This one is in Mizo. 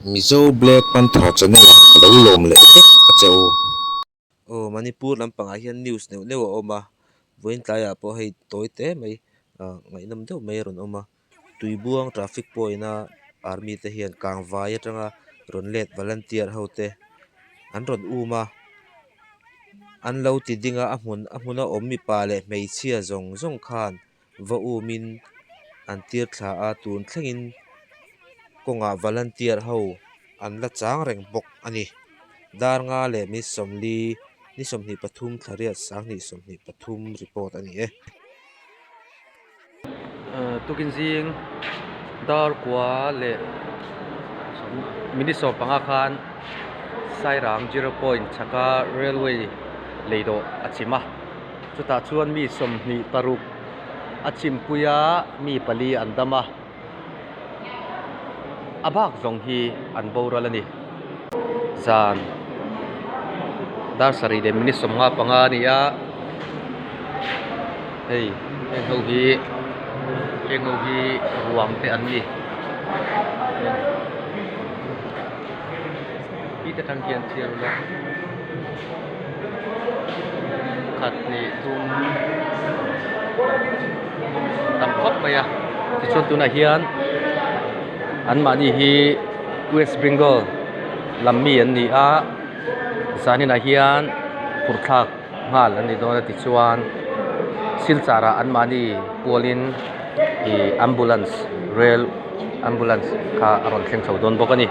Mizo Black Panther channel ah ka lo lawm leh vek a che u. Aw Manipur lampangah hian news neuh neuh a awm a, vawiin tlaiah pawh hei tawi te mai ah ngaihnawm deuh mai a rawn awm a, Tuibuang traffic point a army te hian kangvai atanga rawn let volunteer ho te an rawn um a, an lo ti ding a a hmun a hmuna awm mipa leh hmeichhia zawng zawng khan va umin an tir thla a tun thlengin kawngah volunteer ho an la chang reng bawk a ni dar nga leh mi sawmli ni 23 thlariat 2023 report a ni e. Tukin zing dar kua leh minute 15 khan Sairang zero point chhaka railway lei dawh a chim a. Chutah chuan mi 26 a chimpui a, mi pali an dam a, a bak zawng hi an boral a ni. Zan dar sarih leh minute 55 a ni a, hei heng ho hi heng ho hi ruang te an ni. Hite tang hian chhiar ula khat hnih thum tam khawp mai a tichuan tunah hian anmahni hi West Bengal lam mi an ni a zaninah hian phurh thlak nghal an ni dawn a tichuan Silchar ah anmahni pualin ih ambulance rail ambulance kha a rawn thleng chho dawn bawk a ni.